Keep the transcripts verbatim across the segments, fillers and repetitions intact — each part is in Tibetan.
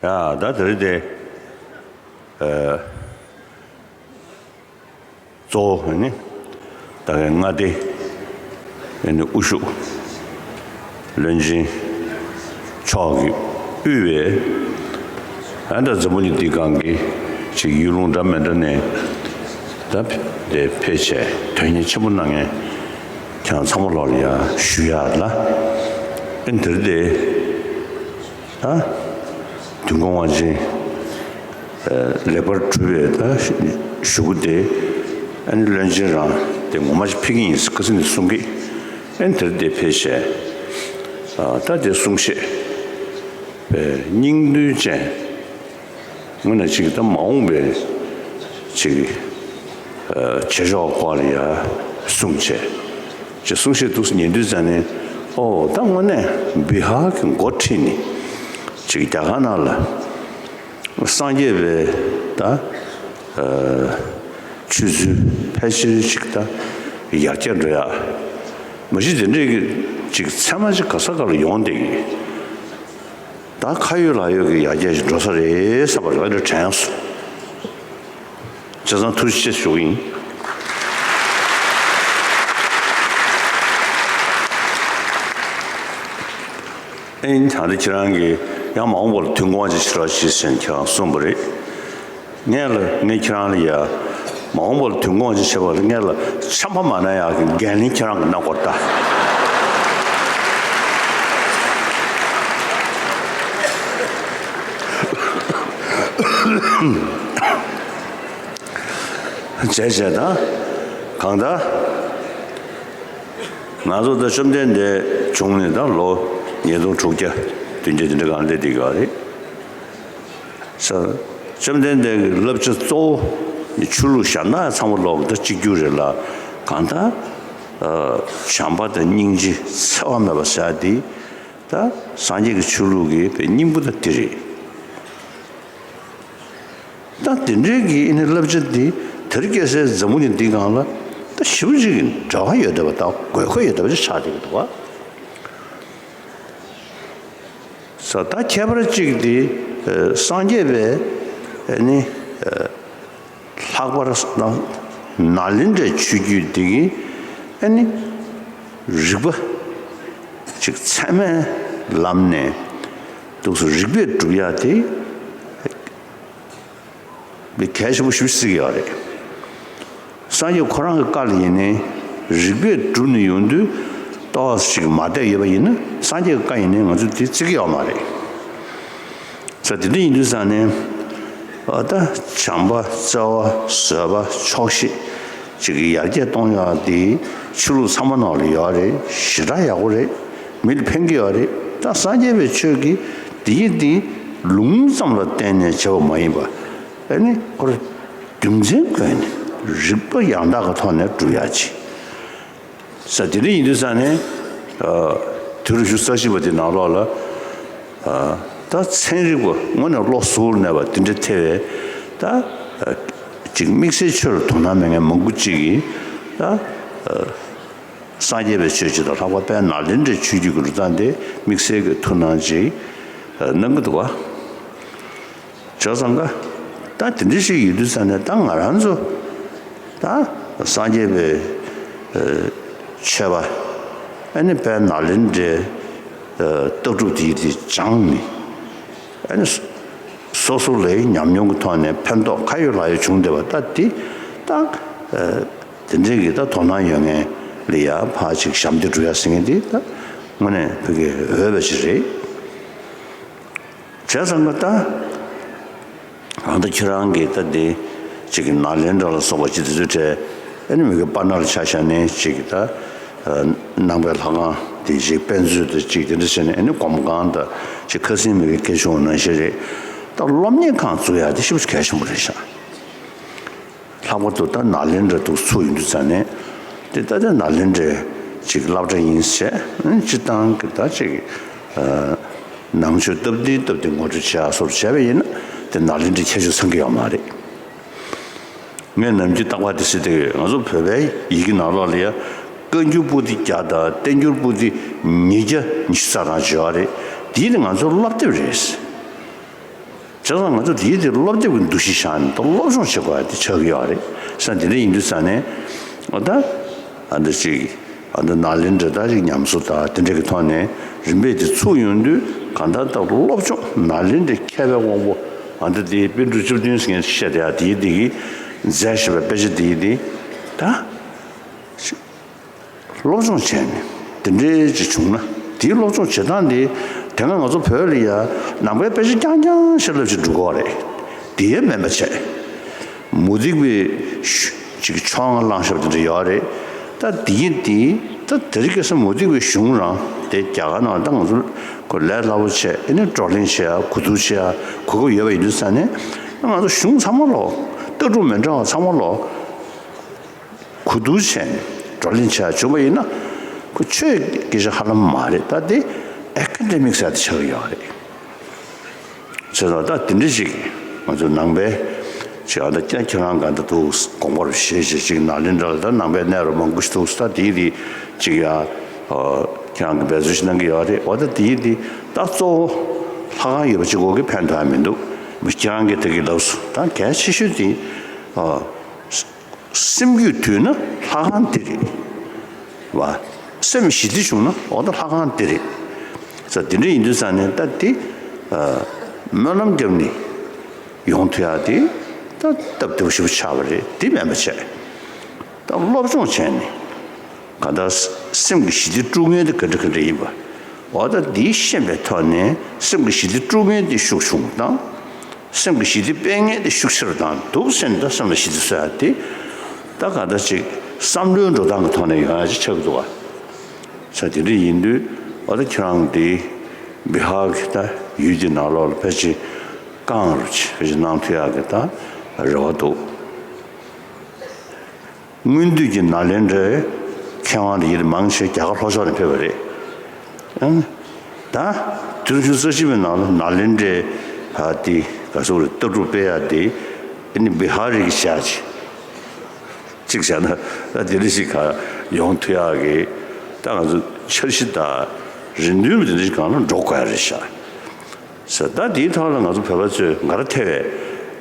ཡ་ད་དེ་རེད་དེ། གཙོ་བོ་ནི་ད་གའི་མངའ་སྡེ་ནི་དབུ་བཞུགས་བློན་ཆེན་མཆོག་གིས་དབུས་པའི་ཨ་ད་འཛམ་བུ་གླིང་འདི་སྒང་གི་ཅིག་ཡུལ་ལུང་འདྲ་མི་འདྲ་ནས་ད་དེ་ཕེབས་བྱས་དོན་གཉེར་ཆེན་པོ་གནང་མཁན་ཁྱེད་རང་ཚང་མ་ལོག་ལ་ཡ་ཞུ་ཡ་ལ། ཨ་ནི་དེར་དེ། ད་དུས་འཁོར་དབང་ཆེན་ལེགས་པར་གྲུབ་པའི་ད་ཞུ་སྐུལ་དེ་ཨ་ནི་བློན་ཆེན་རང་དེ་ངོ་མ་ཞིག་ཕེབས་ཀྱི་ཡིན་ཁ་སང་ནས་གསུང་གི། ཨ་ནི་དེར་དེ་ཕེབས་བྱས་ད་དེ་གསུང་བཤད་སྙིང་བསྡུས་ཅན། དངོས་གནས་ཅིག་ད་མ་འོངས་པའི་ཅིག་བྱེད་ཕྱོགས་སྐོར་ལ་ཡ་གསུངས་བྱས། ཅིག་གསུང་བཤད་འདུག་སེ་ཉན་དུས་ཙང་ནས་ཨོ་ད་དངོས་གནས་བི་ཧར་གྱི་འགོ་ཁྲིད་ནས་ཅིག་རྒྱ་གར་ནང་ལ་སངས་རྒྱས་པའི་ད་ཆོས་ཚུལ་ཕལ་ཆེར་ཅིག་ད་ཡར་རྒྱས་འགྲོ་ཡ། མ་གཞི་དེ་འདྲའི་གི་ཅིག་ཚད་མ་ཅིག་ག་ས་ག་ལ་ཡོང་བསྡད་ཀྱི། ད་ཁ་ཡོད་ལག་ཡོད་ཀྱི་ཡར་རྒྱས་ཤིག་འགྲོ་ས་རེད་བསམ་པ་རེ་བ་རེ་དྲན་སོང་། བྱས་ཙང་ཐུགས་རྗེ་ཆེ་ཞུ་གི་ཡིན། ཨེ་ཡིན་ད་འདི་ཁྱེད་རང་གིས་ཡང་མ་འོངས་པ་ལ་དུས་འཁོར་དབང་ཆེན་ཕྱིར་བ་ཞེས་ཟེར་ནས་ཁྱེད་རང་གསུངས་པ་རེད། ངས་ལ་ངས་ཁྱེད་རང་ལ་ཡ། མ་འོངས་པར་དུས་འཁོར་དབང་ཆེན་ཕྱིར་བ་ལ་ངས་ལ་ཆམ་པ་མ་ན་ཡག་གི་འགན་ལེན་ཁྱེད་རང་གི་གནང་དགོས་ད། བྱས་བྱས་ད། གང་ལྟར། ང་ཚོ་ད་བཅོམ་ལྡན་འདས་བྱུང་ནས་ད་ལོ་ཉིས་སྟོང་དྲུག་བརྒྱ་བདུན་བརྒྱ་དེ་འདྲ་གང་སླེབས་བསྡད་ཡོད་རེད། ས། བཅོམ་ལྡན་འདས་ཀྱི་བསླབ་བྱ་གཙོ་བོ་ཆོས་ལུགས་གཞན་དག་ཚང་མ་ལོག་ད་གཅིག་གྱུར་རེད་ལ། གང་ལྟར་བྱམས་པ་དང་སྙིང་རྗེ་འཚེ་བ་མེད་པ་ཟེར་ཡ་དེ་ད་སངས་རྒྱས་ཀྱི་ཆོས་ལུགས་ཀྱི་དཔེ་སྙིང་པོ་ད་དེ་རེད། ད་དེ་འདྲའི་གི་ཨ་ནི་བསླབ་བྱ་དེ་དེར་སྐྱེས་སའི་འཛམ་བུ་གླིང་འདི་སྒང་ལ་ད་ཞེ་པོ་ཅིག་གི་འབྲེལ་བ་ཡོད་བསྡད་པ་དང་དགོས་མཁོ་ཡོད་བསྡད་པ་ཅིག་ཆགས་བསྡད་ཀྱི་འདུག་བ། ས་ད་ཁྱད་པར་གཅིག་དེ་སངས་རྒྱས་པའི་ནི་ལྷག་པར་ནཱ་ལེནྡྲའི་ཆོས་བརྒྱུད་འདི་གི་ནི་རིག་པ་ཅིག་ཚད་མའི་ལམ་ནས་འདུག་སེ་རིག་པས་སྒྲུབ་ཡ་དེ། གལ་ཆེན་པོ་ཞེ་པོ་ཅིག་ཡོད་རེད། སངས་རྒྱས་ཁོ་རང་གི་བཀའ་ལ་ཡིན་ནའི་རིག་པས་བསྒྲུབས་ནས་ཡོང་དུས་ཏོག་ཙམ་ཞིག་མ་བསྡད་ཡོད་པ་ཡིན་ན་སངས་རྒྱས་ཀྱི་བཀའ་ཡིན་ནའི་ང་ཚོས་དེ་བརྩི་གི་ཡོད་མ་རེད། ས་དེ་འདྲ་ཡིན་དུས་ཙང་ནས་ཨ་ད་བྱམས་པ་བརྩེ་བ་བཟོད་པ་ཆོག་ཤེས་ཅིག་ཡར་རྒྱས་གཏོང་ཡག་དེ་ཆོས་ལུགས་ཚང་མ་ནང་ལ་ཡོད་རེད། ཞེ་དྲག་ཡག་པོ་རེད། མི་ལ་ཕན་གྱི་ཡོད་རེད། ད་སངས་རྒྱས་པའི་ཆོས་ཀྱི་དེ་ཡིན་དེ་ལུང་ཙམ་ལ་བརྟེན་ནས་བྱས་པ་མ་ཡིན་པ། ཨ་ནི་ཁོ་ར་རྒྱུ་མཚན་བཀོད་ནས་རིགས་པ་ཡང་དག་གི་ཐོག་ནས་སྒྲུབ་ཡག་ཅིག་ས་དེ་འདྲ་ཡིན་དུས་ཙང་ནས་དུས་རབས་ཉི་ཤུ་རྩ་བཞི་པ་དེ་ནང་ལོགས་ལ་ད་ཚན་རིག་པ་དངོས་གནས་བློ་གཟུ་བོར་གནས་པ་དེ་འདྲ་ཐེ་བའི་ད་ཅིག་དམིགས་བསལ་ཆོས་ལ་དོ་སྣང་མེད་མཁན་མང་པོ་ཅིག་གིས་ད། སངས་རྒྱས་པའི་ཆོས་ཅིག་དང་ལྷག་པར་དཔལ་ནཱ་ལེནྡྲའི་ཆོས་བརྒྱུད་ཀྱི་འགྲོ་སྟངས་དེ་དམིགས་བསལ་གྱི་ཐུགས་སྣང་ཅིག་གནང་གི་འདུག་བ། བྱས་ཙང་ཀ་ད་དེ་འདྲ་ཞིག་ཡོད་དུས་ཙང་ནས་ད་ང་རང་ཚོ་ད་སངས་རྒྱས་པའི་ཆོས་པ་ཨ་ནི་དཔལ་ནཱ་ལེནྡྲའི་ལྟ་གྲུབ་དེ་དེ་སྦྱངས་ནས་ཨ་ནི། སོ་སོ་ལ་ཉམས་མྱོང་གི་ཐོག་ནས་ཕན་ཐོགས་ཁ་ཡོད་ལག་ཡོད་བྱུང་བསྡད་པ་ད་དེ་ད་དེ་འདྲའི་གི་ད་དོ་སྣང་ཡོད་མཁན་ལ་ཡ་ཕར་ཅིག་ཞབས་འདེགས་སྒྲུབ་ཡ་ཟེར་མཁན་དེ་ད་དངོས་གནས་བོད་ཀྱི་འོས་པ་ཞིག་རེད། བྱས་ཙང་ཀ་ད་ཨ་ད་ཁྱེད་རང་གིས་ད་དེ་ཅིག་གི་ནཱ་ལེནྡྲ་ལ་སོགས་པ་ཅིག་དེ་ཚོའི་གྲས་ཨ་ནི་མི་གི་པ་ན་ལ་ཆ་བཞག་ནས་ཅིག་གི་ད། ནང་པའི་ལྷ་ཁང་དེ་ཅིག་དཔེ་མཛོད་དེ་ཅིག་དེ་འདྲ་བྱས་ནས་ཨ་ནི་སྒོམ་ཁང་དང་ཅིག་ཁ་སང་མི་གི་སྐད་ཆ་ནང་བཞིན་རེད། ད་སློབ་གཉེར་ཁང་བཙུགས་ཡ་དེ་ཞེ་པོ་གལ་ཆེན་པོ་རེད་ཤག་ལྷག་པར་དུ་ད་ནཱ་ལེནྡྲ་འདུག་ཚུགས་ཡོང་དུས་ཙང་ནས་དེ་ད་ལྟ་ནཱ་ལེནྡྲའི་ཅིག་སློབ་གྲྭ་ཡིན་ཟེར་སྤྱིར་བཏང་གི་ད་ཅིག་ནང་ཆོས་སྟབས་བདེ་སྟབས་བདེ་ངོ་སྤྲོད་བྱེད་ཡ་སོགས་བྱས་པ་ཡིན་ན་དེ་ནཱ་ལེནྡྲའི་ཁྱད་ཆོས་ཚང་གི་ཡོད་མ་རེད། ངས་ནམ་རྒྱུན་རྟག་པར་དེ་ཟེར་བསྡད་ཡོད། ང་ཚོ་བོད་པའི་ཡི་གེ་ནང་ལོགས་ལ་ཡ་བཀའ་འགྱུར་པོ་ཏི་བརྒྱ་དང་བསྟན་འགྱུར་པོ་ཏི་ཉིས་བརྒྱ་ཉི་ཤུ་རྩ་གྲངས་བརྗོད་པ་རེད། དེ་ནི་ང་ཚོ་སློབ་དེབ་རེད། བྱས་ཙང་ང་ཚོ་དེའི་དེ་སློབ་དེབ་ཀྱི་འདུ་ཤེས་བཞག་ནས་ད་སློབ་སྦྱོང་བྱེད་དགོས་ཡ་དེ་ཆགས་ཀྱི་ཡོད་རེད། ས་དེ་འདྲ་ཡིན་དུས་ཙང་ནས་ཨ་ད་ཨ་འདི་ཅིག་ཨ་ད་ནཱ་ལེནྡྲ་ད་ཅིག་ཉམས་གསོ་དང་དེ་འདྲ་གི་ཐོག་ནས་རིམ་པས་དེ་ཚུགས་ཡོང་དུས་གང་ལྟར་ད་སློབ་སྦྱོང་ནཱ་ལེནྡྲའི་མཁས་པའི་དབང་པོ་ཨ་ད་དེ་པཎ་གྲུབ་བཅུ་བདུན་ཟེར་མཁན་ཞིག་བཤད་བསྡད་ཡ་དེའི་དེ་གི་མཛད་བཞག་པའི་དཔེ་ཆ་དེའི་དེ་ད། སློབ་སྦྱོང་བྱས་ནས་དེ་འདྲའི་ཅིག་བྱུང་ན་དེའི་སློབ་སྦྱོང་བྱེད་སྟངས་དེ་དེ་སྔ་ང་ཚོ་བོད་ལ་ཡ་ནང་པའི་དཔེ་ཆ་རྐྱང་རྐྱང་ཤར་ལབ་ཅིག་འགྲོ་གི་རེད། དེ་ཡང་མིན་པ་བྱས། མུ་སྟེགས་པའི་ཤུ་ཅིག་ཕྱོགས་སྔ་བླངས་ཤོག་དེ་འདྲ་ཡོད་རེད། ད་དེ་ཡིན་དེ་ད་དེ་རིང་ཁ་སང་མུ་སྟེགས་པའི་གཞུང་རང་དེ་རྒྱ་གར་ནང་ད་ང་ཚོ་ཁོ་ལས་སླ་པོ་བྱས་ཨ་ནི་བགྲོ་གླེང་བྱས་ཡ་གོ་བསྡུར་བྱས་ཡ་གོ་སྐབས་ཡོད་པ་ཡིན་དུས་ཙང་ནས་ང་ཚོ་གཞུང་ཚང་མ་ལོ་ལྟ་གྲུབ་མི་འདྲ་བ་ཚང་མ་ལོ། གོ་བསྡུར་བྱས་ནས་བགྲོ་གླེང་བྱས་བྱུང་བ་ཡིན་ན་ཁོ་ཆོས་སྐད་ཆ་ཧ་ལམ་མ་རེད། ད་དེ་ཨེ་ཀ་ཌེ་མིག་ཟེར་དེ་ཆགས་ཀྱི་ཡོད་རེད། བྱས་ཙང་ད་དེ་འདྲ་ཞིག་ང་ཚོ་ནང་པའི་ཆེད་ཨ་ད་ཁྱེད་ཁྱེད་རང་ག་འདྲ་འདུག་དགོངས་པ་རུ་བཞེས་བྱས་ཅིག་ནཱ་ལེནྡྲ་ལ་ད་ནང་པའི་གནས་རུ་མང་པོ་ཞིག་འདུག་ད་དེའི་རིགས་ཅིག་ཡ་ཁྱེད་རང་གི་འབད་རྩོལ་ཞིག་གནང་གི་ཡོད་རེད། འོ་ད་དེའི་རིགས་ད་གཙོ་བོ་ལྷ་ཁང་ཡོད་པ་གཅིག་པོ་གིས་ཕན་ཐོགས་ཡ་མི་འདུག་ཁྱེད་རང་གིས་དེ་གི་ལབ་སོང་ད་གལ་ཆེ་ཤོས་དེ། སེམས་རྒྱུད་དུལ་ན་ལྷ་ཁང་འདི་རེད། བ། སེམས་ཞི་བདེ་བྱུང་ན་འོ་ད་ལྷ་ཁང་འདི་རེད། ས་འདི་འདྲ་ཡིན་དུས་ཙང་ནས་ད་འདི། སྨོན་ལམ་བརྒྱབ་ནས་ཡོང་ཐུབ་ཡག་དེ་ད་སྟབས་བདེ་པོ་ཞེ་པོ་ཆགས་པ་རེད། འདི་མེད་པ་བྱས། ད་སློབ་སྦྱོང་བྱས་ནས་ག་ད་སེམས་ཀྱི་ཞི་བདེ་དཀྲུག་མཁན་དེ་ག་འདྲ་ག་འདྲ་ཡིན་པ། འོ་ད་འདི་ཤེས་པའི་ཐོག་ནས་སེམས་ཀྱི་ཞི་བདེ་དཀྲུག་མཁན་དེ་ཤུགས་ཆུང་དང་། སེམས་ཀྱི་ཞི་བདེ་སྤེལ་མཁན་དེ་ཤུགས་ཆེ་རུ་བཏང་འདུག་ཟེར་ནས་ད་སེམས་ལ་ཞི་བདེ་བཟོ་ཡ་དེ། ད་ག་ད་ཅིག་བསམ་བློའི་འགྲོ་སྟངས་ཀྱི་ཐོག་ནས་ཡོང་ཡ་ཅིག་ཆགས་ཀྱི་འདུག་བ། ས་དེ་འདྲ་ཡིན་དུས་འོ་ད་ཁྱེད་རང་དེ་བི་ཧར་གྱི་ད་ཡུལ་དེ་ནང་ལོགས་ལ་ཕལ་ཆེར་བསྐྱངས་རུ་ཕལ་ཆེར་གནང་ཐུབ་ཡག་གི་ད་རེ་བ་འདུག་སྔོན་དུས་ཀྱི་ནཱ་ལེནྡྲའི་མཁས་དབང་དེ་ཡིན་མང་ཆེ་རྒྱ་གར་ལྷོ་ཕྱོགས་ནས་ཕེབས་པ་རེད། ཨང་། ད་དུས་རབས་ཉི་ཤུ་རྩ་གཅིག་པའི་ནང་ལ་ནཱ་ལེནྡྲའི་ཧ་དེ་ག་ཚོད་རེད་ལྟ་གྲུབ་སྤེལ་ཡ་དེ་ཨ་ནི་བི་ཧར་རིགས་བྱ་ཅིག་བྱས་ན་ད་དེ་འདྲ་ཞིག་ག་ཡོང་ཐུབ་ཡག་གི་ད་ང་ཚོ་འཆར་གཞི་དང་རེ་འདུན་དེ་འདྲ་ཞིག་གང་ལ་འགྲོ་དགོས་ཡ་རེད་ཤག་ཟེར། ད་དེའི་ཐོག་ལ་ང་ཚོ་བོད་པ་ཚོས་ང་རང་ཐེ་བས་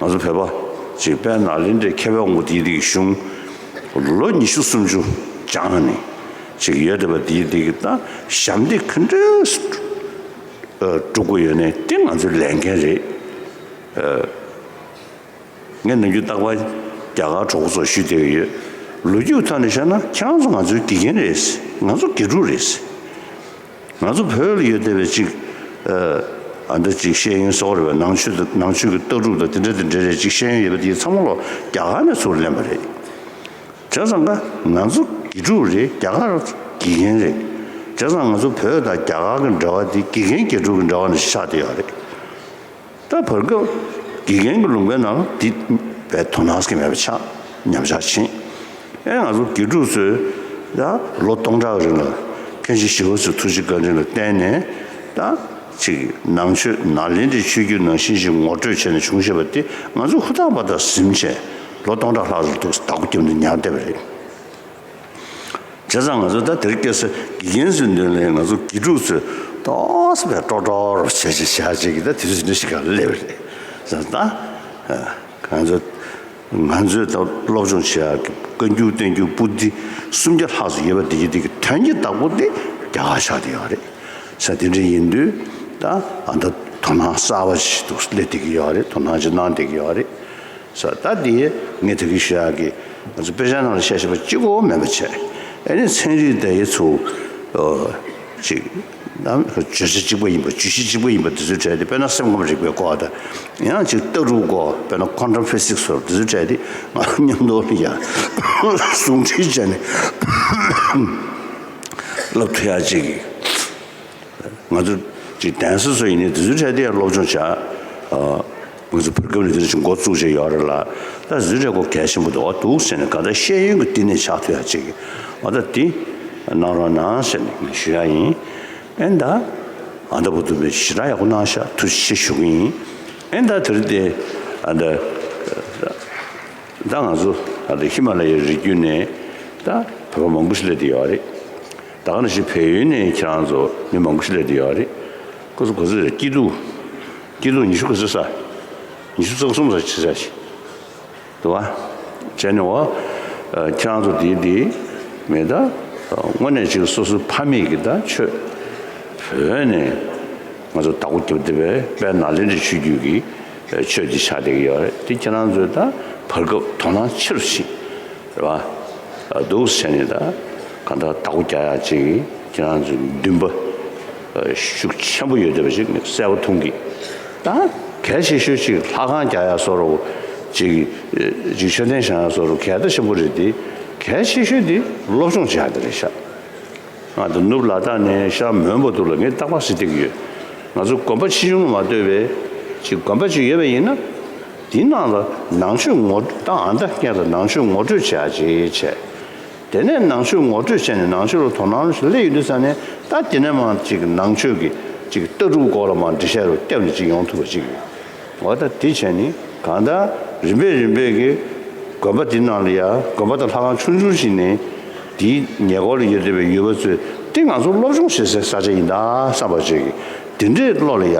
ང་ཚོ་བོད་པ་ཅིག་དཔལ་ནཱ་ལེནྡྲའི་མཁས་པའི་དབང་པོ་དེའི་དེ་གི་གཞུང་ལོ་ཉི་ཤུ་སུམ་ཅུ་སྦྱངས་ནས་ཅིག་ཡོད་བསྡད་པ་དེའི་དེ་གི་ད་ཞབས་འདེགས་ག་འདྲ་སྒྲུབ་དགོས་ཡོད་ནས་དེ་ང་ཚོའི་ལས་འགན་རེད། ངས་ནམ་རྒྱུན་རྟག་པར་རྒྱ་གར་གྲོགས་པོ་ཚོར་ཞུས་བསྡད་ཀྱི་ཡོད། ལོ་རྒྱུས་ཐོག་ནས་བཤད་ན་ཁྱེད་རང་ཚོ་ང་ཚོའི་དགེ་རྒན་རེད། ང་ཚོ་དགེ་ཕྲུག་རེད། ང་ཚོ་བོད་ལ་ཡོད་བསྡད་པའི་ཅིག་ཨ་འདི་ཅིག་ཤེས་ཡོན་སོགས་རེད་པས། ནང་ཆོས་དང་ནང་ཆོས་ཀྱི་ལྟ་གྲུབ་དང་དེ་འདྲ་དེ་འདྲ་རེད་ཅིག་ཤེས་ཡོན་ཡོད་པ་དེ་ཚང་མ་ལོ་རྒྱ་གར་ནས་ཚུར་ལེན་པ་རེད། བྱས་ཙང་ཀ་ང་ཚོ་དགེ་ཕྲུག་རེད། རྒྱ་གར་དགེ་རྒན་རེད། བྱས་ཙང་ང་ཚོ་བོད་དང་རྒྱ་གར་གྱི་འབྲེལ་བ་དེ་དགེ་རྒན་དགེ་ཕྲུག་གི་འབྲེལ་བ་ནས་ཆགས་བསྡད་ཡོད་རེད། ད་བར་སྐབས་དགེ་རྒན་གྱི་ལུང་པའི་ནང་ལ་འདི་བས་དོ་སྣང་སྐྱེ་མེད་པ་ཆགས་ཉམས་ཆག་ཕྱིན། ཨེ་ང་ཚོ་དགེ་ཕྲུག་ཚོས་ད་ལོ་སྟོང་ཕྲག་རིང་ལ་མཁན་ཆེན་ཞི་བ་འཚོའི་ཐུགས་རྗེ་བཀའ་དྲིན་ལ་བརྟེན་ནས་ད་ཅིག་ནང་ཆོས་ནཱ་ལེནྡྲའི་ཆོས་བརྒྱུད་ནང་བཞིན་ཞིག་ངོ་སྤྲོད་བྱས་ནས་བྱུང་བཞག་པ་དེ་ང་ཚོ་ཧུར་ཐག་པ་དང་ཟིན་བྱས་ལོ་སྟོང་ཕྲག་ལྷག་ཙམ་འདུག་བདག་པོ་རྒྱབ་ནས་ཉར་བསྡད་པ་རེད། བྱས་ཙང་ང་ཚོ་ད་དེར་སྐྱེས་ས་དགེ་རྒན་ཚོའི་མདུན་ལ་ང་ཚོ་དགེ་ཕྲུག་ཚོས་ཏོག་ཙམ་བས་སྤྲོ་སྤྲོ་རུ་བྱས་བྱས་བྱས་བྱས་ཀྱི་ད་དེ་ཚོ་འདི་ཞིག་ག་སླེབས་རེད། བྱས་ཙང་ད་ང་ཚོ་ང་ཚོས་ད་སློབ་སྦྱོང་བྱེད་ཡག་གི་བཀའ་འགྱུར་བསྟན་འགྱུར་པོ་ཏི་སུམ་བརྒྱ་ལྷག་ཙམ་ཡོད་པ་དེ་ཡི་དེ་གི་དོན་གྱི་བདག་པོ་དེ་རྒྱ་གར་ཆགས་བསྡད་ཡོད་རེད། ས་དེ་འདྲ་ཡིན་དུས་ད་ཨ་ད་དོ་སྣང་གསར་པ་ཞིག་ཏུ་སླེབས་བསྡད་ཀྱི་ཡོད་རེད། དོ་སྣང་ཅིག་གནང་བསྡད་ཀྱི་ཡོད་རེད། ས་ད་དེ་ངས་ད་གིན་ཞུ་ཡག་གི་ང་ཚོ་དཔེ་ཆ་ནང་ལ་བཤད་བཤད་པ་གཅིག་པོ་མིན་པ་བྱས། ཨ་ནི་ཚན་རིག་དེ་ཡི་ཚུ་ཅིག་ནམ་བརྗོད་བྱ་གཅིག་པ་ཡིན་པ་བརྗོད་གཞི་གཅིག་པ་ཡིན་པ་དེ་ཚོའི་གྲས་དེ་དཔེར་ན་སེམས་ཁམས་རིག་པའི་སྐོར་དང་ཡང་ཅིག་ལྟ་གྲུབ་སྐོར་དཔེར་ན་quantum physics སོགས་དེ་ཚོའི་གྲས་དེ་ང་མཉམ་དུ་ལ་ཡང་ཟུང་འབྲེལ་བྱས་ནས་བསླབ་ཐུབ་ཡག་ཅིག་ང་ཚོ་ཅིག་གདན་ས་ཚོ་ཡིན་ནའི་དེ་ཚོའི་གྲས་དེ་ཡང་སློབ་སྦྱོང་བྱ། ཨ་ང་ཚོ་བར་སྐབས་ནས་དེ་འདྲ་ཞིག་འགོ་བཙུགས་བྱས་ཡོད་རེད་ལ། ད་དེ་ཚོའི་གྲས་ཁོ་གལ་ཆེན་པོ་འདུག་འོ་འདུག་ཟེར་ནས་ག་ད་ཤེས་ཡོན་གྱི་བསྟི་གནས་ཆགས་ཐུབ་ཡག་ཅིག་འོ་ད་དེ་གནང་རོགས་གནང་ཟེར་ནས་ངས་ཞུ་ཡག་ཡིན། ཨེ་ད་ཨ་ད་བུ་དུ་བས་ཞེ་དྲག་ཡག་པོ་གནང་ཤག་ཐུགས་རྗེ་ཆེ་ཞུ་གི་ཡིན། ཨེ་ད་དེ་རིང་དེ་ཨ་ད། ད་ང་ཚོ་ཨ་ད་ཧི་མ་ལ་ཡའི་རི་རྒྱུད་ནས་ད་བོད་པ་མང་པོ་ཞིག་སླེབས་བསྡད་ཡོད་རེད། ད་ག་ནང་བཞིན་བལ་ཡུལ་ནས་ཁྱེད་རང་ཚོ་མི་མང་པོ་ཞིག་སླེབས་བསྡད་ཡོད་རེད། ཁོ་ཚོ་ག་ཚོད་རེད། སྐྱིད་སྡུག་སྐྱིད་སྡུག་ཉི་ཤུ་ག་ཚོད་ས། ཉི་ཤུ་རྩ་གསུམ་ཙམ་ཆེ་ཆ་ཞིག་འདུག་བ། བྱས་ནས་འོ། ཁྱེད་རང་ཚོ་དེའི་དེའི་མེད་ད། དངོས་གནས་ཅིག་སོ་སོའི་ཕ་མེས་ཀྱི་ད་ཆོས་བོད་ནས་ང་ཚོ་བདག་པོ་རྒྱབ་བསྡད་པའི་དཔལ་ནཱ་ལེནྡྲའི་ཆོས་བརྒྱུད་ཀྱི་ཆོས་འདི་ཆགས་བསྡད་ཀྱི་ཡོད་རེད། དེ་ཁྱེད་རང་ཚོས་ད་བར་སྐབས་དོ་སྣང་ཆེ་རུ་ཕྱིན། རེད་བ། འདུག་བྱས་ནས་ད་གང་ལྟར་བདག་པོ་རྒྱག་ཡག་ཅིག་ཁྱེད་རང་ཚོའི་འདུན་པ་ཤུགས་ཆེན་པོ་ཡོད་བསྡད་པ་ཞིག་གསལ་པོ་མཐོང་གི། ད་གལ་ཆེ་ཤོས་ཅིག་ལྷ་ཁང་རྒྱག་ཡག་བཟོ་འདྲ་ཅིག་ཅིག་མཆོད་རྟེན་བཞེངས་ཡག་བཟོ་འདྲ་གལ་ད་ཆེན་པོ་རེད་དེ། གལ་ཆེ་ཤོས་དེ་སློབ་སྦྱོང་བྱེད་ཡག་དེ་རེད་ཤག་ང་ཚོ་ནུབ་ལ་དྭགས་ནས་ཤར་མོན་པ་དུ་ལ་ངས་རྟག་པར་ཟེར་བསྡད་ཀྱི་ཡོད། ང་ཚོ་དགོན་པ་ཆེ་ཆུང་ལ་མ་ལྟོས་པའི་ཅིག་དགོན་པ་ཅིག་ཡོད་པ་ཡིན་ན། དེའི་ནང་ལ་ནང་ཆོས་ངོ་ད་ཨ་མདའ་སྔོན་ལ་ནང་ཆོས་ངོ་སྤྲོད་བྱེད་ཡག་ཅིག་བྱས། དེ་ནས་ནང་ཆོས་ངོ་སྤྲོད་བྱས་ནས་ནང་ཆོས་ལ་དོ་སྣང་སླེབས་ཡོང་དུས་ཙ་ནས་ད་དེ་ནས་མར་ཅིག་ནང་ཆོས་ཀྱི་ཅིག་ལྟ་གྲུབ་སྐོར་ལ་མར་འགྲེལ་བཤད་རུ་བརྒྱབ་ནས་ཅིག་ཡོང་ཐུབ་པ་ཅིག་འོ་ད་དེ་བྱས་ནས་གང་ལྟར་རིམ་པས་རིམ་པས་ཀྱི་དགོན་པ་འདི་ནང་ལ་ཡ་དགོན་པ་དང་ལྷ་ཁང་ཆུང་ཆུང་ཞིག་ནས་དེའི་ཉེ་འཁོར་ལ་ཡོད་བསྡད་པའི་ཡུལ་པ་ཚོས་དེ་ང་ཚོ་སློབ་སྦྱོང་བྱེད་སའི་ས་ཆ་ཡིན་ད་བསམ་པ་ཅིག་གིས་དེ་འདྲའི་བློ་ལ་ཡ་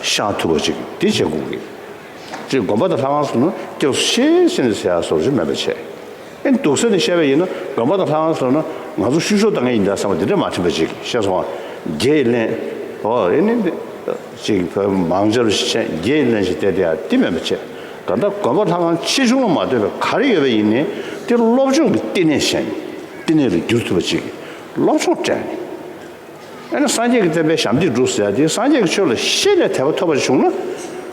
ཤར་ཐུབ་པ་ཅིག་དེ་བྱེད་དགོས་ཀྱི། ཅིག་དགོན་པ་དང་ལྷ་ཁང་སོགས་ནི་སྐྱབས་སུ་མཆི་ཟེར་ནས་ཟེར་ཡག་སོགས་ཅིག་མེད་པ་བྱས། ཨེ་འདུག་ཟེར་ནས་བཤད་པ་ཡིན་ན་དགོན་པ་དང་ལྷ་ཁང་སོགས་ན་ང་ཚོ་བཤུ་གཞོག་བཏང་གི་ཡིན་ད་བསམ་པ་འདི་འདྲ་མ་དྲན་པ་ཅིག་ཤེས་སོང་ང་། རྒྱའི་ལན། ཨོ་ཨེ་ནི་འདི། ཅིག་བོད་མང་ཆེ་བ་ཞིག་བྱས་རྒྱའི་ལན་ཞིག་བལྟས་བསྡད་ཡག་འདི་མེད་པ་བྱས། གང་ལྟར་དགོན་པ་ལྷ་ཁང་ཆེ་ཆུང་ལ་མ་ལྟོས་པའི་ག་རེ་ཡོད་པ་ཡིན་ནའི་དེ་སློབ་སྦྱོང་གི་བསྟི་གནས་བྱས་ནས་བསྟི་གནས་ལ་འགྱུར་ཐུབ་པ་ཅིག་སློབ་སྦྱོང་སྤྲད་ནས། ཨེ་ནི་སངས་རྒྱས་ཀྱི་བསྟན་པའི་ཞབས་འདེགས་སྒྲུབ་ཟེར་ཡག་དེ་སངས་རྒྱས་ཀྱི་ཆོས་ལ་ཤེས་ནས་དད་པ་ཐོབ་པ་བྱུང་ན་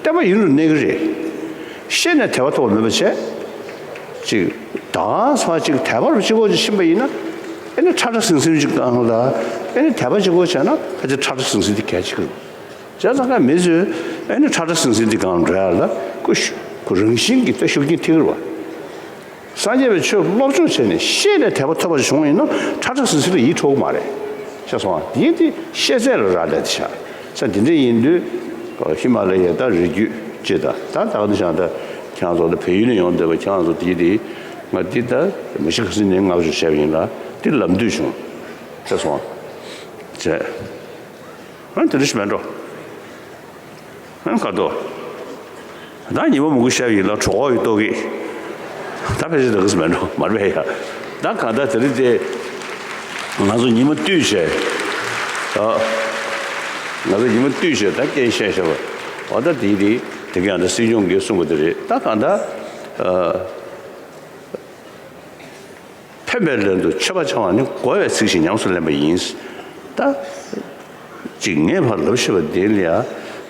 བསྟན་པ་ཡུན་རིང་གནས་ཀྱི་རེད། ཤེས་ནས་དད་པ་ཐོབ་པ་མེད་པ་བྱས། ཅིག་ད་ཚར་ཅིག་དད་པ་རུ་གཅིག་པོ་ཅིག་ཕྱིན་པ་ཡིན་ན་ཨེ་ནི་ཁྲ་ཁྲ་ཟིང་ཟིང་ཅིག་སྒང་ལ་ཨེ་ནི་དད་པ་གཅིག་པོ་བྱས་ན་ཕལ་ཆེར་ཁྲ་ཁྲ་ཟིང་ཟིང་དེ་གལ་ཆེ་གི་རེད། བྱས་ཙང་ཀ་མི་ཚོས་ཨེ་ནི་ཁྲ་ཁྲ་ཟིང་ཟིང་དེ་སྒང་འགྲོ་ཡག་ལ་ཁོ་ཤུ་ཁོ་རང་བཞིན་གྱིས་ད་ཤུགས་རྐྱེན་ཐེབས་ཀྱི་རེད་བ། སངས་རྒྱས་པའི་ཆོས་སློབ་སྦྱོང་བྱས་ནས་ཤེས་ནས་དད་པ་ཐོབ་པ་བྱུང་བ་ཡིན་ན་ཁྲ་ཁྲ་ཟིང་ཟིང་ལ་ཡིད་འཕྲོག་གི་མ་རེད། ཤེས་སོང་ཨ། དེ་དེ་ཤེས་ཚད་ལ་རག་ལས་དེ་ཤ་ས་དེ་འདྲ་ཡིན་དུས་ཧི་མ་ལ་ཡའི་ད་རི་རྒྱུད་ཅེས་ད་ད་ད་ག་དུ་བྱང་ད་ཁྱེད་རང་ཚོ་ད་བལ་ཡུལ་ནས་ཡོང་བསྡད་པ་ཁྱེད་རང་ཚོ་དེ་དེ་ང་དེ་ད་མི་ཤི་ཁ་སི་ནས་ང་བཞུགས་བྱས་པ་ཡིན་ལ་དེ་ལབ་འདོད་བྱུང་། ཤེས་སོང་ཨ། བྱས། ཨ་དེ་འདྲ་ཞིག་མེད་འགྲོ། ཨ་ག་དོ། ད་ཉི་མ་མང་པོ་ཤར་ཡིན་ལ་གྲོད་ཁོག་ཡི་ལྟོགས་ཀྱི། ད་ཕལ་ཆེར་ད་གི་སུ་མེད་འགྲོ་མ་རེད་ཡ། ད་གང་ལྟར་དེ་རིང་དེ། ང་ཚོ་ཉི་མ་བཏུས་བྱས། ཨ། ང་ཚོ་ཉི་མ་བཏུས་བྱས་ད་སྐད་བཤད་བྱས་པ། འོ་ད་དེ་དེ་དེ་ག་ཡང་ད་སྲིད་སྐྱོང་གིས་གསུངས་པ་དེ་རེད་ད་གང་ལྟར། ཨ། ཕན་པའི་ལན་དུ་མཆོད་པ་བྱ་བ་ནི་བསྒོ་བའི་ཚིག་བཞིན་ཉམས་སུ་ལེན་པ་ཡིན། ད། ཅིག་ངས་ཕར་ལབ་ཤེས་པ་དེ་ལ་ཡང་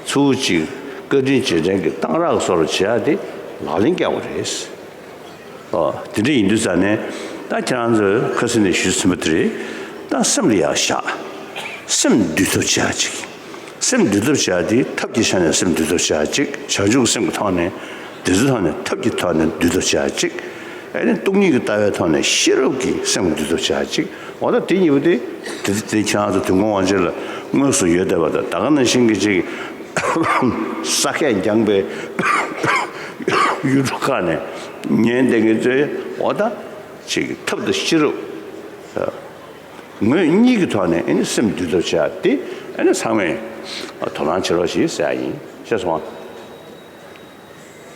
ཚུར་ཅིག་བཀའ་དྲིན་རྗེས་དྲན་གྱི་གཏང་རག་བཟོ་འདྲ་བྱེད་ཡག་དེ་ལག་ལེན་བཀལ་དགོས་རེད། ཨོ་དེ་འདྲ་ཡིན་དུས་ཙང་ནས་ད་ཁྱེད་རང་ཚོས་ཁ་སང་ནས་ཞུས་ཟིན་པ་དེ་རེད། ད་སེམས་ལ་ཡག་བཞག་སེམས་འདུལ་ཐབས་བྱེད་ཡག་ཅིག་སེམས་འདུལ་ཐབས་བྱ་དེ་ཐབས་ཀྱི་ཆ་ནས་སེམས་འདུལ་ཐབས་བྱ་གཅིག་བྱང་ཆུབ་ཀྱི་སེམས་ཀྱི་ཐོག་ནས་འདུལ་ཚུལ་ཐོག་ནས་ཐབས་ཀྱི་ཐོག་ནས་འདུལ་ཐབས་བྱ་གཅིག་ཨེ་ནི་སྟོང་ཉིད་ཀྱི་ལྟ་བའི་ཐོག་ནས་ཤེས་རབ་ཀྱི་སེམས་འདུལ་ཐབས་བྱ་གཅིག་འོ་ད་དེ་གཉིས་པོ་དེ་དེ་དེ་ཁྱེད་རང་ཚོ་དུས་འཁོར་དབང་ཆེན་ལ་དངོས་སུ་ཡོད་བསྡད་པ་དང་ད་ག་ནང་བཞིན་གྱི་ཅིག་ས་ཁས་འགྱངས་པའི་ཡུལ་གྲུ་ཁག་ནས་ཉན་བསྡད་མཁན་ཚོས་འོ་ད་ཅིག་ཐབས་དང་ཤེས་རབ། ངོས་གཉིས་ཀྱི་ཐོག་ནས་ཨེ་ནི་སེམས་འདུལ་ཐབས་བྱ་དེ་ཨེ་ནི་ཚང་མས་དོ་སྣང་བྱེད་རོགས་ཞེས་ཟེར་ཡ་ཡིན་ཤེས་སོང་ཨ།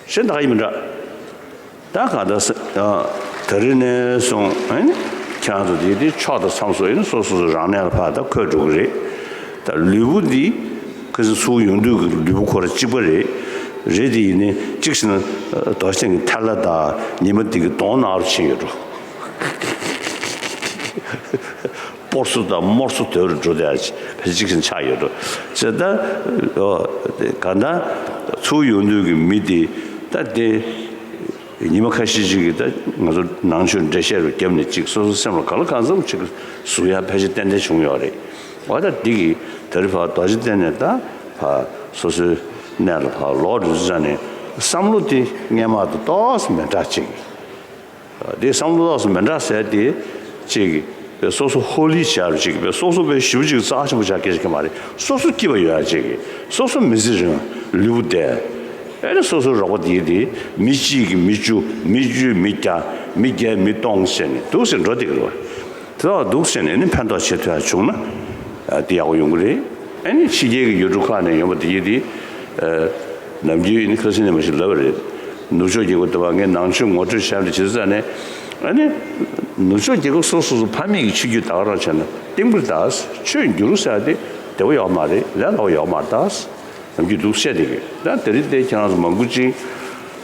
ཤེས་ད་ག་ཡིན་མི་འདྲ། ད་ག་ད་ས་ད་རིང་ནས་བཟུང་ཨེ་ནི་ཁྱེད་རང་ཚོ་དེ་དེ་ཕྱོགས་དང་མཚམས་སུ་ཨེ་ནི་སོ་སོ་སོ་རང་གནས་ལ་ཕར་ད་འཁོད་འགྲོ་གི་རེད། ད་ལུས་པོ་འདི་ཁ་སང་ཚུར་ཡོང་དུས་ཀྱི་ལུས་པོ་ཁོ་རང་གཅིག་པ་རེད། རེད་དེ་ཡིན་ནའི་གཅིག་བྱས་ན་རྡོ་རྗེ་གདན་གྱི་ཐལ་བ་དང་ཉི་མ་འདི་གི་གདོང་ནང་རུ་ཕྱིན་ཡོད་འགྲོ། སྤོར་སོ་དང་རྨོར་སོ་དོད་རུ་འགྲོ་བསྡད་ཡ་ཕལ་ཆེར་ཆགས་ཡོད་འགྲོ། ཟེར་ད། གང་ལྟར་ཚུར་ཡོང་དུས་ཀྱི་མི་དེ་ད་དེ་ཉི་མ་ཁ་ཤས་ཅིག་གིས་ད་ང་ཚོ་ནང་ཆོས་འགྲེལ་བཤད་རུ་བརྒྱབ་ནས་ཅིག་སོ་སོ་སེམས་ལ་ག་ལ་གང་འཚམ་ཅིག་ཟུག་ཡ་ཕལ་ཆེར་ཏན་ཏན་བྱུང་ཡོད་རེད། འོ་ད་འདི་གིས་ད་རེས་ཕར་རྡོ་རྗེ་གདན་ནས་ད་ཕར་སོ་སོའི་གནས་ལ་ཕར་ལོག་འགྲོ་དུས་ཙང་ནས་བསམ་བློ་དེ་སྔན་མ་དང་ཏོག་ཙམ་མི་འདྲ་ཅིག་དེ་བསམ་བློ་ཏོག་ཙམ་མི་འདྲ་ཟེར་དེ་ཅིག་པའི་སོ་སོ་ཧོ་ལི་བྱ་རུ་ཅིག་པའི་སོ་སོ་པའི་ཞིབ་ཅིག་རྩ་ཆེན་པོ་བྱ་སྐད་ཆ་མ་རེད། སོ་སོ་སྐྱིད་པ་ཡོད་ཡ་ཅིག་སོ་སོ་མི་ཚེ་རིང་ལུས་པོ་བདེ། ཨེ་ནི་སོ་སོ་རོགས་པ་དེ་དེ་མི་གཅིག་གིས་མི་བཅུ་མི་བཅུས་མི་བརྒྱ་མི་བརྒྱས་མི་སྟོང་ཟེར་ནས་འདུག་ཟེར་འགྲོ་བསྡད་ཀྱི་རེད་བ། དེ་དག་འདུག་ཟེར་ནས་ཨེ་ནི་ཕན་ཐོགས་བྱེད་ཐུབ་ཡ་བྱུང་ན་དེ་ཡག་པོ་ཡོང་གི་རེད། ཨེ་ནི་ཕྱི་རྒྱལ་གྱི་ཡུལ་གྲུ་ཁག་ནས་ཡོང་བ་དེ་དེ། ནམ་རྒྱུན་ནི་ཁ་སང་ནས་མ་ཞིག་ལབ་པ་རེད། ནུབ་ཕྱོགས་རྒྱལ་ཁབ་དུ་བ་ངས་ནང་ཆོས་ངོ་སྤྲོད་བྱས་འདྲ་བྱེད་ས་ནས། ཨ་ནི། ནུབ་ཕྱོགས་རྒྱལ་ཁབ་སོ་སོ་སོ་ཕ་མེས་ཀྱི་ཆོས་བརྒྱུད་དག་རང་བྱས་ན་ཏིང་ཕུ་དག་ཆོས་བསྒྱུར་ཟེར་ཏེ་བདེ་བོ་ཡོག་མ་རེད། ལས་སླ་བོ་ཡོག་མ་རེད་ད། ནམ་རྒྱུན་འདུག་བཤད་དེ་གི་ད་དེ་རིང་དེ་ཁྱེད་རང་ཚོ་མང་པོ་ཅིག་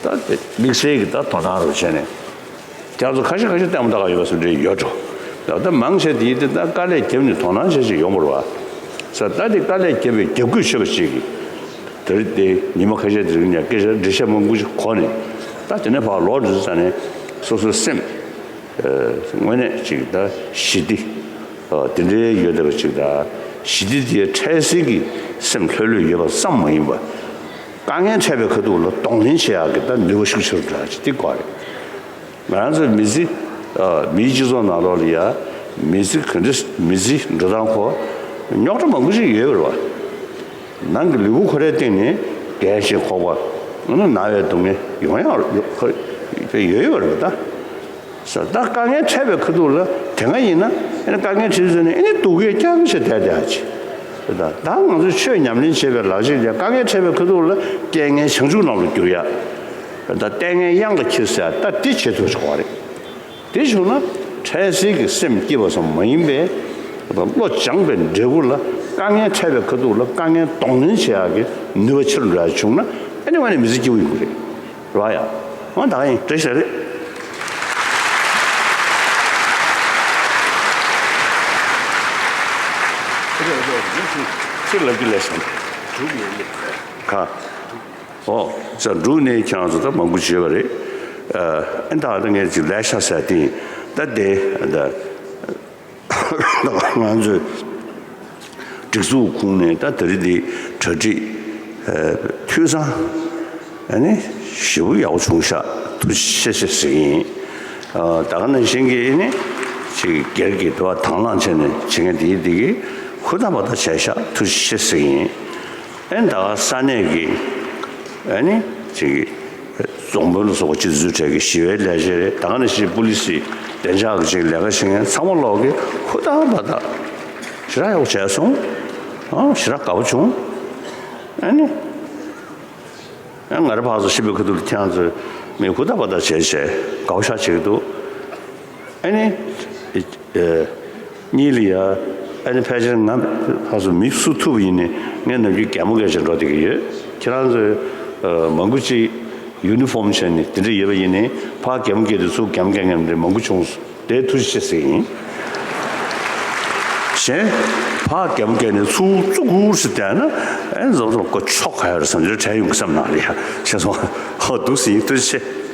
ད་དེ་དམིགས་བསལ་གྱི་ད་དོ་སྣང་རུ་བྱས་ནས། ཁྱེད་ཚོ་ཁ་ཤས་ཁ་ཤས་ལྟད་མོ་ལྟ་ག་ཡོད་པ་སུ་འདྲ་ཡོད་འགྲོ། ད་ལྟ་མང་ཆེ་དེ་ཡིན་ཏེ་ད་དཀའ་ལས་བརྒྱབ་ནས་དོ་སྣང་བྱེད་ཅིག་ཡོང་བ་རེད་བ། ས་ད་དེ་དཀའ་ལས་བརྒྱབ་པའི་རྒྱབ་སྐྱོར་ཆེ་བ་ཅིག་གིས། དེ་རིང་དེ་ཉི་མ་ཁ་ཤས་དེ་རིང་ནས་སྐད་ཆ་འགྲེལ་བཤད་མང་པོ་ཞིག་གོ་ནས། ད་དེ་ནས་ཕར་ལོག་འགྲོ་ས་ནས་སོ་སོའི་སེམས། དངོས་གནས་ཅིག་ད་ཞི་བདེ། དེ་འདྲའི་ཡོད་བསྡད་པ་ཅིག་ད། ཞི་བདེ་དེ་འཕྲལ་སེལ་གྱི་སེམས་ལྷོད་ལྷོད་ཡོད་པ་ཙམ་མ་ཡིན་པ། དཀའ་ངལ་འཕྲད་པའི་ཁ་ཐུག་ལ་གདོང་ལེན་བྱེད་ཡག་གི་ད་ནུས་པ་ཤུགས་ཆེ་རུ་འགྲོ་ཡག་ཅིག་དེ་དགོས་རེད། ང་རང་ཚོའི་མི་ཚེ། ཨ། མིའི་སྤྱི་ཚོགས་ནང་ལོགས་ལ་ཡ། མི་ཚེ་ག་འདྲ། མི་ཚེ་འགྲོ་སྟངས་ཁོ། རྙོག་དྲ་མང་པོ་ཞིག་ཡོད་པ་རེད་བ། ནང་གི་ལུས་པོ་ཁོ་རའི་སྟེང་ནས་རྒས་ཤིང་འཁོགས་པ། ཨ་ནི་ན་བའི་སྡུག་བསྔལ་ཡོང་ཡག་ཡོད་ཡོད་པ་རེད་བ་ད། ས་ད་དཀའ་ངལ་འཕྲད་པའི་ཁ་ཐུག་ལ་དེ་སྔ་ཡིན་ན་ཨ་ནི་དཀའ་ངལ་འཕྲད་ཟེར་ནས་ཨ་ནི་སྡུག་སྐད་རྐྱང་བྱས་བསྡད་བསྡད་ཡག་ཅིག་ད་ད་ང་ཚོ་ཆོས་ཉམས་ལེན་བྱེད་པའི་ལག་ཆ་ལ་དཀའ་ངལ་འཕྲད་པའི་ཁ་ཐུག་ལ་རྐྱེན་ངན་བྱང་ཆུབ་ལམ་ལ་བསྒྱུར་ཡག་ད་ལྟས་ངན་གཡང་ལ་འཁྱེར་ཟེར་ཡག་ད་འདི་བྱེད་ཐུབ་ཆོག་པ་རེད། དེ་བྱུང་ན་འཕྲལ་སེལ་གྱི་སེམས་སྐྱིད་པ་ཙམ་མ་ཡིན་པའི་བློ་སྦྱངས་པའི་འབྲས་བུ་ལ་དཀའ་ངལ་འཕྲད་པའི་ཁ་ཐུག་ལ་དཀའ་ངལ་གདོང་ལེན་བྱེད་ཡག་གི་ནུས་པ་ཆེ་རུ་འགྲོ་ཡག་བྱུང་ན་ཨ་ནི་ཨ་ནི་མི་ཚེ་སྐྱིད་པོ་ཡོང་གི་རེད། རེད་བ་ཡ། འོ་ད་ག་ཡིན། བཀྲ་ཤིས་བདེ་ལེགས། ཁྱེད་ལབ་རྒྱུ་ལས་སོང་། གྲུབ་ཡོད་ལེ། ག་ཨོ། ས་འབྲུག་ནས་ཁྱེད་རང་ཚོ་ད་མང་པོ་བྱས་པ་རེད། ཨ་ཨེ་ད་ད་ངས་ཅིག་ལས་ཤ་ཟ་དེ་ད་དེ་ད་ང་ཚོའི་སྒྲིག་འཛུགས་ཁོངས་ནས་ད་དེ་རིང་འདི་གྲ་སྒྲིག་ཨ་འཐུས་ཚང་ཨ་ནི་ཞེ་པོ་ཡག་པོ་བྱུང་ཤག་ཐུགས་རྗེ་ཆེ་ཟེར་གྱི་ཡིན། ཨ་ད་ག་ནང་བཞིན་གྱི་ཨ་ནི་ཅིག་སྒེར་གྱི་འདུ་བ་དང་བླངས་བྱས་ནས་བྱེད་མཁན་དེ་ཡིན་དེ་གི་ཧུར་ཐག་པ་ཐག་བྱས་ཤག་ཐུགས་རྗེ་ཆེ་ཟེར་གྱི་ཡིན། ཨ་ནི་ད་ག་ས་གནས་ཀྱི་ཨ་ནི་ཅིག་རྫོང་དཔོན་ལ་སོགས་པ་སྤྱི་འཐུས་གྲས་ཀྱི་ཞི་བའི་ལས་བྱེད་རེད། ད་ག་ནང་བཞིན་པུ་ལི་སི་བདེ་འཇགས་ཀྱི་ཅིག་ལས་ཀ་བྱེད་མཁན་ཚང་མ་ལོག་གི་ཧུར་ཐག་པ་ཐག་ཞེ་དྲག་ཡག་པོ་བྱས་སོང་། ཨ་ཞེ་དྲག་དགའ་པོ་བྱུང་། ཨ་ནི། ཨ་ང་རང་ཕར་ཚུར་ཤི་བའི་ཁ་ཐུག་ལ་ཁྱེད་རང་ཚོས་མི་ཧུར་ཐག་པ་ཐག་བྱས་བྱས་དགའ་པོ་ཞེ་དྲག་བྱེད་ཀྱི་འདུག་ཨ་ནི། ཨེ། གཉིས་ལ་ཡ། ཨ་ནི་ཕལ་ཆེར་ང་ཕར་ཚུར་མི་བསུ་ཐུབ་པ་ཡིན་ནའི་ངས་ནམ་རྒྱུན་གད་མོ་བགད་བྱས་འགྲོ་བསྡད་ཀྱི་ཡོད། ཁྱེད་རང་ཚོས་ཨ་མང་པོ་ཅིག་ཡུ་ནི་ཧྥོམ་བྱས་ནས་དེ་འདྲ་ཡོད་པ་ཡིན་ནའི་ཕར་གད་མོ་བགད་དུས་ཚུར་གད་མོ་བགད་མཁན་འདྲ་མང་པོ་བྱུང་སོང་། དེ་ཐུགས་རྗེ་ཆེ་ཟེར་གྱི་ཡིན། གཞན། ཕར་གད་མོ་བགད་ནས་ཚུར་ཙུ་གུར་ཞིག་བསྡད་ན་ཨེ་འཛོམས་འཛོམས་ཀོ་ཆོག་ག་ཡོད་རེད་བསམ་རྒྱུ་དྲན་ཡོང་གི་བསམ་ནང་ལ་ཡ་བྱས་སོང་། ཧོ་འདུག་སེ་ཡིན། ཐུགས་རྗེ་ཆེ།